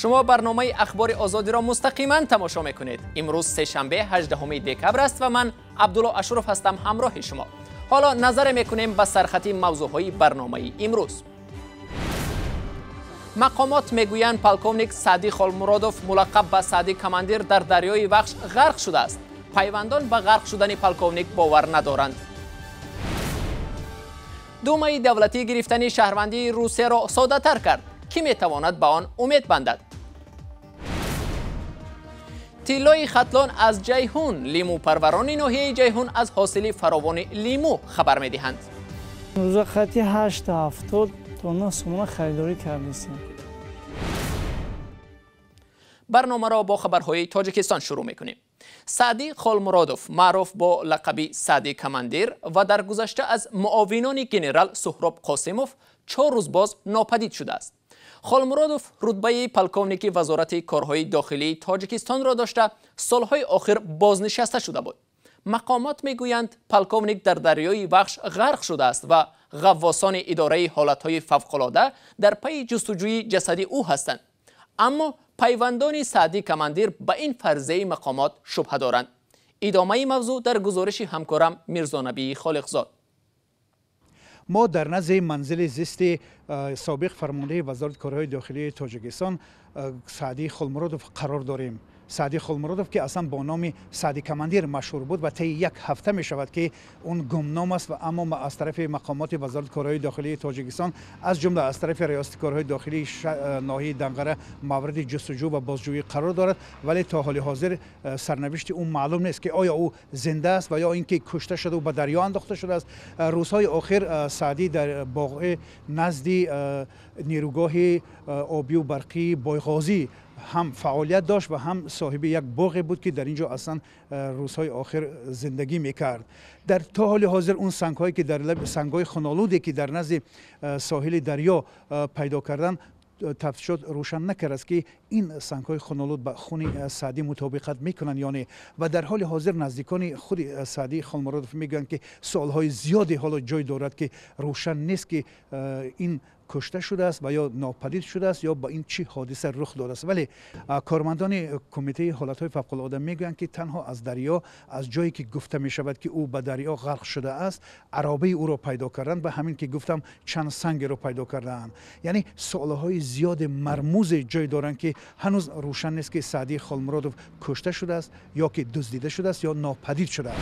Шумо барномаи Ахбори Озодиро мустақиман тамошо мекунед. Имрӯз сешанбе, 18 декабр аст ва ман Абдулло Ашуров ҳастам ҳамроҳи шумо. Ҳоло назаре мекунем ба сархати мавзӯъҳои барномаи имрӯз. Мақомот мегӯянд, полковник Саъдӣ Холмуродов, мулаққаб ба Саъдӣ Командир, дар дарёи Вахш ғарқ шудааст. Пайвандон ба ғарқ шудани полковник бовар надоранд. Думаи давлатӣ гирифтани шаҳрвандии Русияро соддатар кард. Кӣ метавонад ба он умед бандад? Тиллои Хатлон аз Ҷайҳун. Лимӯпарварони ноҳияи Ҷайҳун аз ҳосили фаровони лимӯ хабар медиҳанд. Рӯза хати 8,70 тонна сомона харидорӣ кардистем. Барномаро бо хабарҳои Тоҷикистон шурӯъ мекунем. Саъдӣ Холмуродов, маъруф бо лақаби Саъдӣ Командир ва дар гузашта аз муовинони генерал Суҳроб Қосимов, 4 рӯз боз нопадид шудааст. Холмуродов рутбаи полковники Вазорати корҳои дохилии Тоҷикистонро дошта, солҳои охир бознишаста шуда буд. Мақомот мегӯянд, полковник дар дарёи Вахш ғарқ шудааст ва ғаввосони Идораи ҳолатҳои фавқулода дар пайи ҷустуҷӯи ҷасади ӯ ҳастанд. Аммо пайвандони Саъдӣ Командир ба ин фарзияи мақомот шубҳа доранд. Идомаи мавзӯъ дар гузориши ҳамкорам Мирзонабии Холиқзод. Мо дар назди манзили зисти собиқ фармондеҳи Вазорати корҳои дохилии Тоҷикистон Саъдӣ Холмуродов қарор дорем. Саъдӣ Холмуродов, ки аслан бо номи Саъди Командир машҳур буд ва таи як ҳафта мешавад, ки он гумном аст ва аммо аз тарафи мақомоти Вазорати корҳои дохилии Тоҷикистон, аз ҷумла аз тарафи Риёсати корҳои дохилии ноҳияи Данғара, мавриди ҷустуҷӯ ва бозҷӯӣ қарор дорад. Вале то ҳоли ҳозир сарнавишти ӯ маълум нест, ки оё ӯ зинда аст ва ё ин ки кушта шуда ба дарё андохта шудааст. Рӯзҳои охир Саъдӣ дар боғи назди нерӯгоҳи обию барқии Бойғозӣ ҳам фаъолият дошт ва ҳам соҳиби як боғе буд, ки дар ин ҷо аслан рӯзҳои охир зиндагӣ мекард. Дар то ҳоли ҳозир он сангҳое ки дар сангҳои хунолуде, ки дар назди соҳили дарё пайдо кардан, тафтишот рӯшан накардааст, ки ин сангҳои хунолуд ба хуни Саъдӣ мутобиқат мекунанд ё не. Ва дар ҳоли ҳозир наздикони худи Саъдӣ Холмуродов мегӯянд, ки суолҳои зиёде ҳоло ҷой дорад, ки рӯшан нест, ки ин кушта шудааст ва ё нопадид шудааст, ё ба ин чӣ ҳодиса рух додааст. Вале кормандони Кумитаи ҳолатҳои фавқулода мегӯянд, ки танҳо аз дарё, аз ҷое ки гуфта мешавад, ки ӯ ба дарё ғарқ шудааст, аробаи ӯро пайдо карданд ва ҳамин ки гуфтам, чанд сангеро пайдо кардаанд. Яъне суолҳои зиёди мармузе ҷой доранд, ки ҳанӯз рӯшан нест, ки Саъдии Холмуродов кушта шудааст ё ки дуздида шудааст ё нопадид шудааст.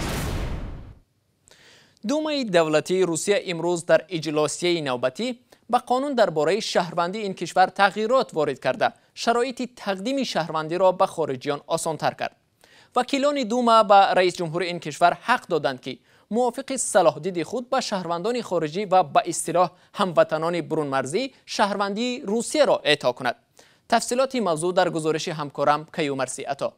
Думаи давлатии Русия имрӯз дар иҷлосияи навбатӣ ба қонун дар бораи шаҳрвандии ин кишвар тағйирот ворид карда, шароити тақдими шаҳрвандиро ба хориҷиён осонтар кард. Вакилони Дума ба раис ҷумҳури ин кишвар ҳақ доданд, ки мувофиқи салоҳдиди худ ба шаҳрвандони хориҷӣ ва ба истилоҳ ҳамватанони бурунмарзӣ шаҳрвандии Русияро эъто кунад. Тафсилоти мавзӯъ дар гузориши ҳамкорам Каюмарси Ато.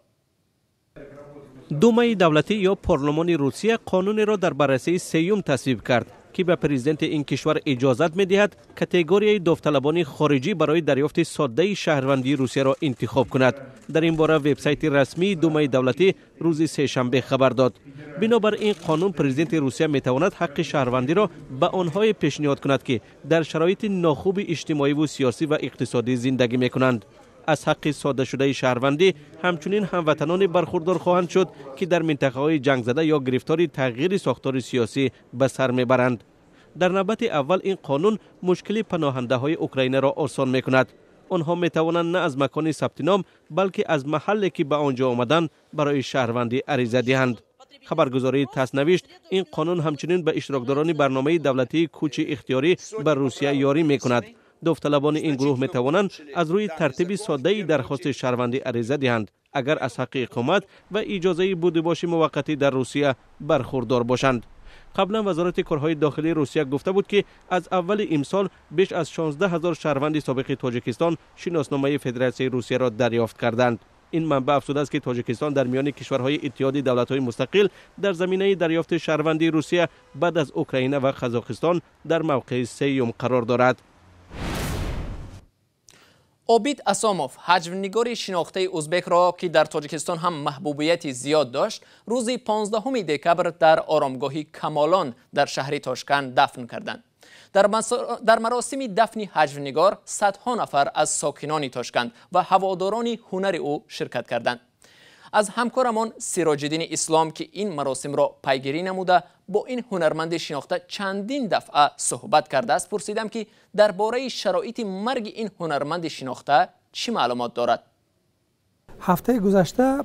Думаи давлатӣ ё парлумони Русия қонунеро дар баррасии сеюм тасвиб кард, ки ба президенти ин кишвар иҷозат медиҳад категорияи довталабони хориҷӣ барои дарёфти соддаи шаҳрвандии Русияро интихоб кунад. Дар ин бора вебсайти расмии Думаи давлатӣ рӯзи сешанбе хабар дод. Бинобар ин қонун, президенти Русия метавонад ҳаққи шаҳрвандиро ба онҳое пешниҳод кунад, ки дар шароити нохуби иҷтимоиву сиёсӣ ва иқтисодӣ зиндагӣ мекунанд. Аз ҳаққи соддашудаи шаҳрвандӣ ҳамчунин ҳамватаноне бархурдор хоҳанд шуд, ки дар минтақаҳои ҷангзада ё гирифтори тағйири сохтори сиёсӣ ба сар мебаранд. Дар навбати аввал ин қонун мушкили паноҳандаҳои Украинаро осон мекунад. Онҳо метавонанд на аз макони сабти ном, балки аз маҳалле, ки ба он ҷо омаданд, барои шаҳрвандӣ ариза диҳанд. Хабаргузории ТАСС навишт, ин қонун ҳамчунин ба иштирокдорони барномаи давлатии кӯчи ихтиёрӣ ба Русия ёрӣ мекунад. Довталабони ин гурӯҳ метавонанд аз рӯи тартиби соддаи дархости шаҳрвандӣ ариза диҳанд, агар аз ҳаққи иқомат ва иҷозаи будубоши муваққатӣ дар Русия бархурдор бошанд. Қаблан Вазорати корҳои дохилии Русия гуфта буд, ки аз аввали имсол беш аз 16 ҳазор шаҳрванди собиқи Тоҷикистон шиносномаи Федератсияи Русияро дарёфт карданд. Ин манбаъ афзудааст, ки Тоҷикистон дар миёни кишварҳои Иттиҳоди давлатҳои мустақил дар заминаи дарёфти шаҳрвандии Русия баъд аз Украина ва Қазоқистон дар мавқеи сеюм қарор дорад. Обид Асомов, ҳаҷвнигори шинохтаи узбекро, ки дар Тоҷикистон ҳам маҳбубияти зиёд дошт, рӯзи 15 декабр дар оромгоҳи Камолон дар шаҳри Тошканд дафн карданд. Дар маросими дафни ҳаҷвнигор садҳо нафар аз сокинони Тошканд ва ҳаводорони ҳунари ӯ ширкат карданд. Аз ҳамкорамон Сироҷиддини Ислом, ки ин маросимро пайгирӣ намуда, бо ин ҳунарманди шинохта чандин дафъа суҳбат кардааст, пурсидам, ки дар бораи шароити марги ин ҳунарманди шинохта чӣ маълумот дорад. Ҳафтаи гузашта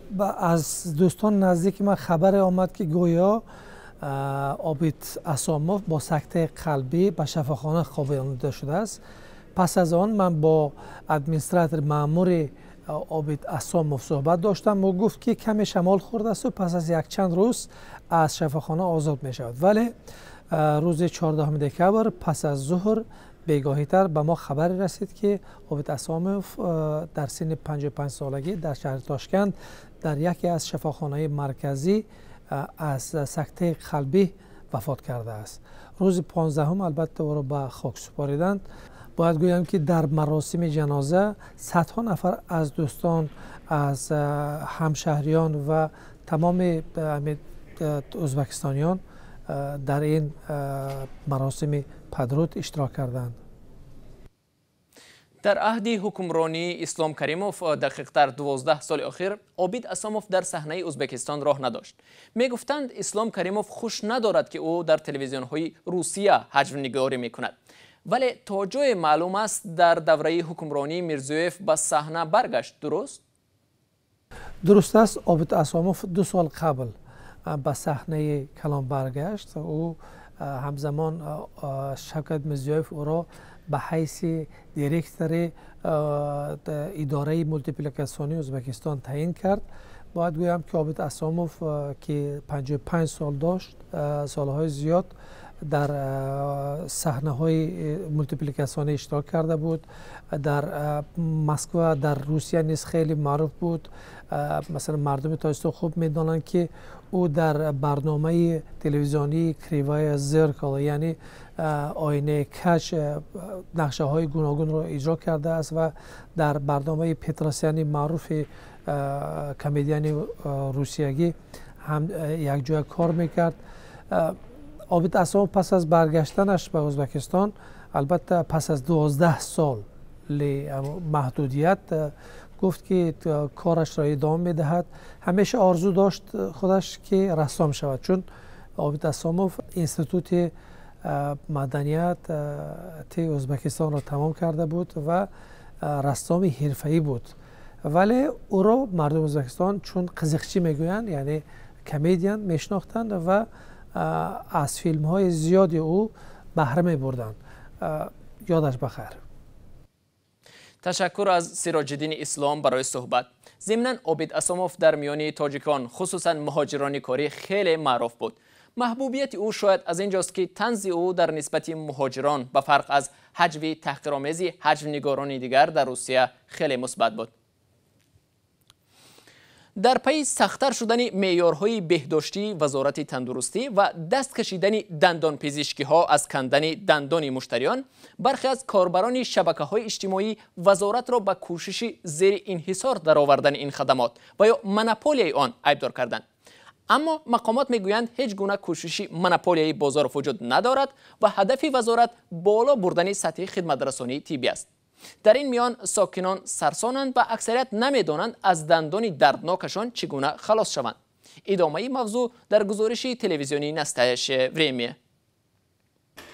аз дӯстон наздики ман хабаре омад, ки гӯё Обид Асомов бо сактаи қалбӣ ба шафохона хобонида шудааст. Пас аз он ман бо администратор, маъмури Обид Асомов суҳбат доштам. Ӯ гуфт, ки каме шамол хӯрдааст ва пас аз якчанд рӯз аз шафохона озод мешавад. Вале рӯзи 14 декабр пас аз зуҳр, бегоҳитар, ба мо хабаре расид, ки Обид Асомов дар синни 55 солагӣ дар шаҳри Тошканд дар яке аз шафохонаи марказӣ аз сактаи қалбӣ вафот кардааст. Рӯзи 15 албатта ӯро ба хок супориданд. Бояд гӯям, ки дар маросими ҷаноза садҳо нафар аз дӯстон, аз ҳамшаҳриён ва тамоми ӯзбекистониён дар ин маросими падруд иштирок карданд. Дар аҳди ҳукмронии Ислом Каримов, дақиқтар 12 соли охир, Обид Асомов дар саҳнаи Ӯзбекистон роҳ надошт. Мегуфтанд, Ислом Каримов хуш надорад, ки ӯ дар телевизионҳои Русия ҳаҷвнигорӣ мекунад. Вале то ҷое маълум аст, дар давраи ҳукмронии Мирзиёев ба саҳна баргашт, дуруст? Дуруст аст. Обид Асомов 2 сол қабл ба саҳнаи калон баргашт. Ӯ ҳамзамон Шавкат Мирзиёев ӯро ба ҳайси директори идораи мултипликатсионии Ӯзбекистон таъин кард. Бояд гӯям, ки Обид Асомов, ки 55 сол дошт, солҳои зиёд дар саҳнаҳои мултипликатсионӣ иштирок карда буд. Дар Москва, дар Русия низ хеле маъруф буд. Масалан, мардуми Тоҷикистон хуб медонанд, ки ӯ дар барномаи телевизионии «Кривое зеркало», яъне оинаи каҷ, нақшаҳои гуногунро иҷро кардааст ва дар барномаи Петросяни маъруфи комедиани русиягӣ ҳам якҷоя кор мекард. Обид Асомов пас аз баргаштанаш ба Ӯзбекистон, албатта пас аз 12 сол маҳдудият, гуфт, ки корашро идома медиҳад. Ҳамеша орзу дошт худаш, ки рассом шавад, чун Обид Асомов институти маданияти Ӯзбекистонро тамом карда буд ва рассоми ҳирфаӣ буд. Вале ӯро мардуми Ӯзбекистон чун қизиқчӣ мегӯянд, яъне комедиан мешинохтанд ва аз филмҳои зиёди ӯ баҳра мебурданд. Ёдаш бахайр. Ташаккур аз Сироҷиддини Ислом барои суҳбат. Зимнан, Обид Асомов дар миёни тоҷикон, хусусан муҳоҷирони корӣ, хеле маъруф буд. Маҳбубияти ӯ шояд аз ин ҷост, ки танзи ӯ дар нисбати муҳоҷирон, ба фарқ аз ҳаҷви таҳқиромези ҳаҷвнигорони дигар дар Русия, хеле мусбат буд. Дар пайи сахттар шудани меъёрҳои беҳдоштии Вазорати тандурустӣ ва даст кашидани дандонпизишкиҳо аз кандани дандони муштариён, бархе аз корбарони шабакаҳои иҷтимоӣ вазоратро ба кӯшиши зери инҳисор даровардани ин хадамот ва ё монополияи он айбдор карданд. Аммо мақомот мегӯянд, ҳеҷ гуна кӯшиши монополияи бозор вуҷуд надорад ва ҳадафи вазорат боло бурдани сатҳи хидматрасонии тиббӣ аст. Дар ин миён сокинон сарсонанд ва аксарият намедонанд, аз дандони дарднокашон чӣ гуна халос шаванд. Идомаи мавзӯъ дар гузориши телевизионии «Настоящее время».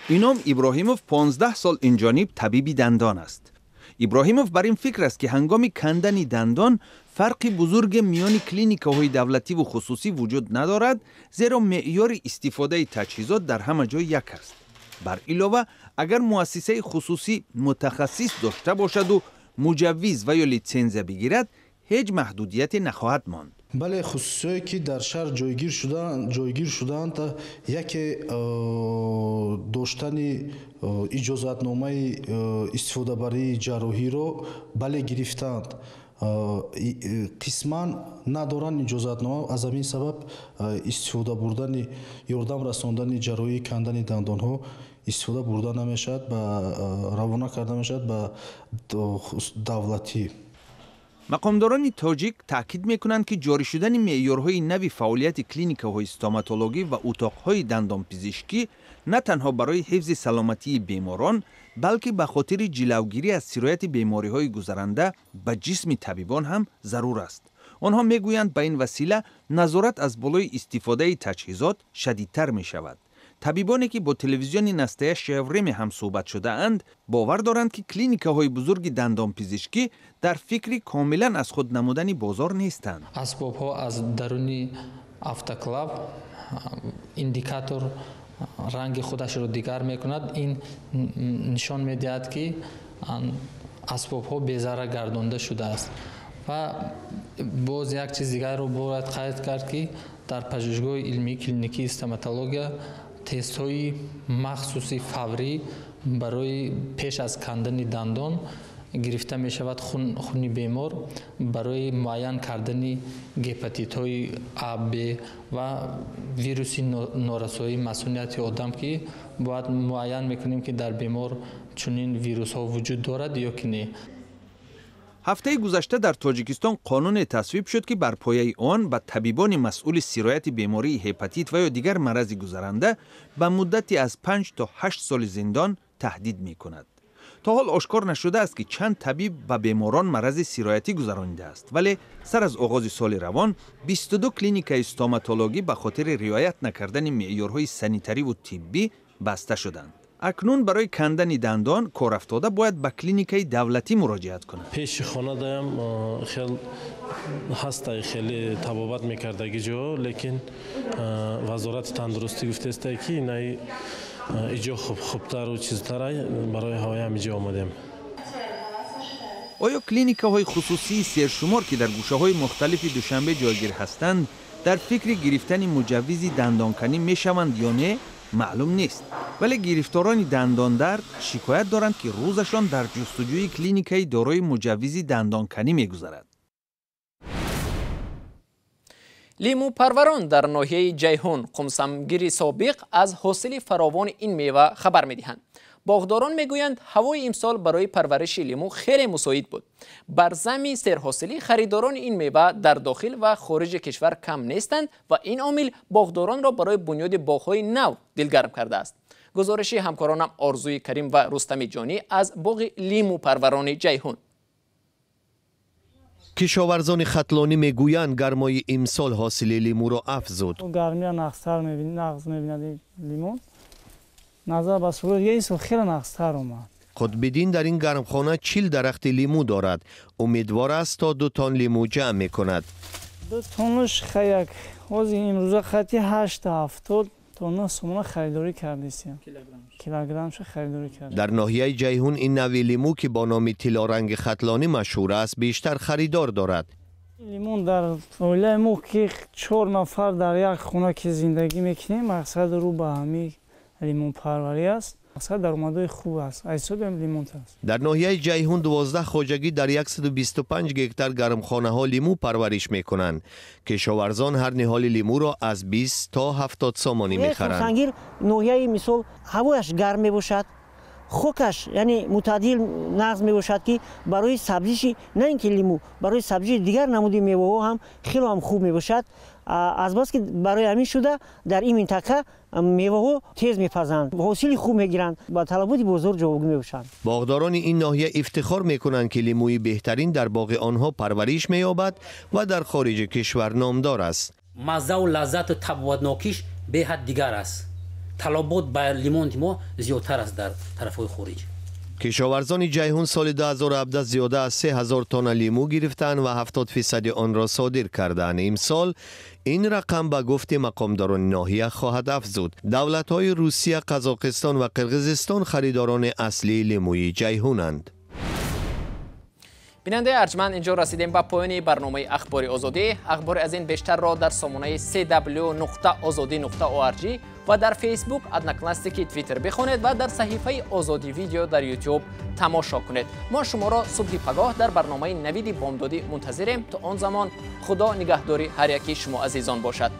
Ином Иброҳимов 15 сол инҷониб табиби дандон аст. Иброҳимов бар ин фикр аст, ки ҳангоми кандани дандон фарқи бузурге миёни клиникаҳои давлативу хусусӣ вуҷуд надорад, зеро меъёри истифодаи таҷҳизот дар ҳама ҷой як аст. Бар илова, агар муассисаи хусусӣ мутахассис дошта бошаду муҷаввиз ва ё литсензия бигирад, ҳеҷ маҳдудияте нахоҳад монд. Бале, хусусиҳое, ки дар шаҳр ҷойгир шудаанд, яке доштани иҷозатномаи истифодабарии ҷарроҳиро, бале, гирифтаанд, қисман надоранд иҷозатнома. Аз ҳамин сабаб истифода бурдани, ёрдам расондани ҷарроҳии кандани дандонҳо истифода бурда намешавад, ба равона карда мешавад ба давлатӣ. Мақомдорони тоҷик таъкид мекунанд, ки ҷорӣ шудани меъёрҳои нави фаъолияти клиникаҳои стоматологӣ ва утоқҳои дандонпизишкӣ на танҳо барои ҳифзи саломатии беморон, балки ба хотири ҷилавгирӣ аз сирояти бемориҳои гузаранда ба ҷисми табибон ҳам зарур аст. Онҳо мегӯянд, ба ин васила назорат аз болои истифодаи таҷҳизот шадидтар мешавад. Табибоне ки бо телевизиони Настоящее время ҳам суҳбат шудаанд, бовар доранд, ки клиникаҳои бузурги дандонпизишкӣ дар фикри комилан аз худ намудани бозор нестанд. Асбобҳо аз даруни автоклав индикатор ранги худашро дигар мекунад. Ин нишон медиҳад, ки асбобҳо безарар гардонда шудааст. Ва боз як чиз дигарро бояд қайд кард, ки дар пажӯҳишгоҳи илмии клиникии стоматология тестҳои махсуси фаврӣ барои пеш аз кандани дандон гирифта мешавад хуни бемор барои муайян кардани гепатитҳои А, Б ва вируси норасоии масунияти одам, ки бояд муайян мекунем, ки дар бемор чунин вирусҳо вуҷуд дорад ё ки не. Ҳафтаи гузашта дар Тоҷикистон қонуне тасвиб шуд, ки бар пояи он ба табибони масъули сирояти бемории ҳепатит ва ё дигар марази гузаранда ба муддати аз 5 то 8 соли зиндон таҳдид мекунад. То ҳол ошкор нашудааст, ки чанд табиб ба беморон марази сироятӣ гузаронидааст, вале сар аз оғози соли равон 22 клиникаи стоматологӣ ба хотири риоят накардани меъёрҳои санитариву тиббӣ баста шуданд. Акнун барои кандани дандон корафтода бояд ба клиникаи давлатӣ муроҷиат кунад. Пеши хонадаям хел ҳастай, хеле табобат мекардаги ҷо, лекин вазорати тандурустӣ гуфтестай, ки инаи иҷо хубтару чизтарай, барои ҳавоям иҷо омадем. Оё клиникаҳои хусусии сершумор, ки дар гӯшаҳои мухталифи Душанбе ҷойгир ҳастанд, дар фикри гирифтани муҷаввизи дандонканӣ мешаванд ё не, маълум нест, вале гирифторони дандондард шикоят доранд, ки рӯзашон дар ҷустуҷӯи клиникаи дорои муҷаввизи дандонканӣ мегузарад. Лимӯпарварон дар ноҳияи Ҷайҳун, қумсамгири собиқ, аз ҳосили фаровони ин мева хабар медиҳанд. Боғдорон мегӯянд, ҳавои имсол барои парвариши лимӯ хеле мусоид буд. Бар зами серҳосилӣ харидорони ин мева дар дохил ва хориҷи кишвар кам нестанд ва ин омил боғдоронро барои бунёди боғҳои нав дилгарм кардааст. Гузориши ҳамкоронам Орзуи Карим ва Рустами Ҷонӣ аз боғи лимӯпарварони Ҷайҳун. Кишоварзони хатлонӣ мегӯянд, гармои имсол ҳосили лимӯро афзуд. Гармия нағзтар нағз мебинад лимон, назар ба солҳои дига ин сол хеле нағзтар омад. Қутбиддин дар ин гармхона 40 дарахти лимӯ дорад. Умедвор аст, то 2 тонн лимӯ ҷамъ мекунад. 2 тоннаш хаяк ҳозир имрӯза хати 8,70 тонна сомона харидорӣ кардистем, килограммша харидорӣ кардем. Дар ноҳияи Ҷайҳун ин нави лимӯ, ки бо номи тиллоранги хатлонӣ машҳур аст, бештар харидор дорад. Лимон дар оилаи мо, ки чор нафар дар як хона ки зиндагӣ мекунем, мақсад рӯ ба ҳамин лимонпарварӣ аст. Мақсад даромадҳои хуб аст, аз ҳисоби лимон аст. Дар ноҳияи Ҷайҳун 12 хоҷагӣ дар 125 гектар гармхонаҳо лимӯ парвариш мекунанд. Кишоварзон ҳар ниҳоли лимӯро аз 20 то 70 сомонӣ мехаранд. Сангир ноҳияи мисол ҳавояш гарм мебошад, хокаш яъне мӯътадил нағз мебошад, ки барои сабзиши на ин ки лимӯ, барои сабзиши дигар намуди меваҳо ҳам хеле ҳам хуб мебошад. Азбаски барои ҳамин шуда дар ин минтақа меваҳо тез мепазанд, ҳосили хуб мегиранд, ба талаботи бозор ҷавобгӯ мебошанд. Боғдорони ин ноҳия ифтихор мекунанд, ки лимӯи беҳтарин дар боғи онҳо парвариш меёбад ва дар хориҷи кишвар номдор аст. Маззаву лаззату табобатнокиш беҳад дигар аст. Талабот ба лимони мо зиёдтар аст дар тарафҳои хориҷ. Кишоварзони Ҷайҳун соли 2017 зиёда аз 3000 тонна лимӯ гирифтанд ва 70% онро содир карданд. Имсол ин рақам ба гуфти мақомдорони ноҳия хоҳад афзуд. Давлатҳои Русия, Қазоқистон ва Қирғизистон харидорони аслии лимӯи Ҷайҳунанд. Бинандаи арҷманд, инҷо расидем ба поёни барномаи Ахбори Озодӣ. Ахбори аз ин бештарро дар сомонаи cw.ozodi.org ва дар Фейсбук, Одноклассники, Твиттер бихонед ва дар саҳифаи Озодӣ видео дар Ютуб тамошо кунед. Мо шуморо субҳи пагоҳ дар барномаи Навиди бомдодӣ мунтазирем. То он замон Худо нигаҳдори ҳар яки шумо азизон бошад.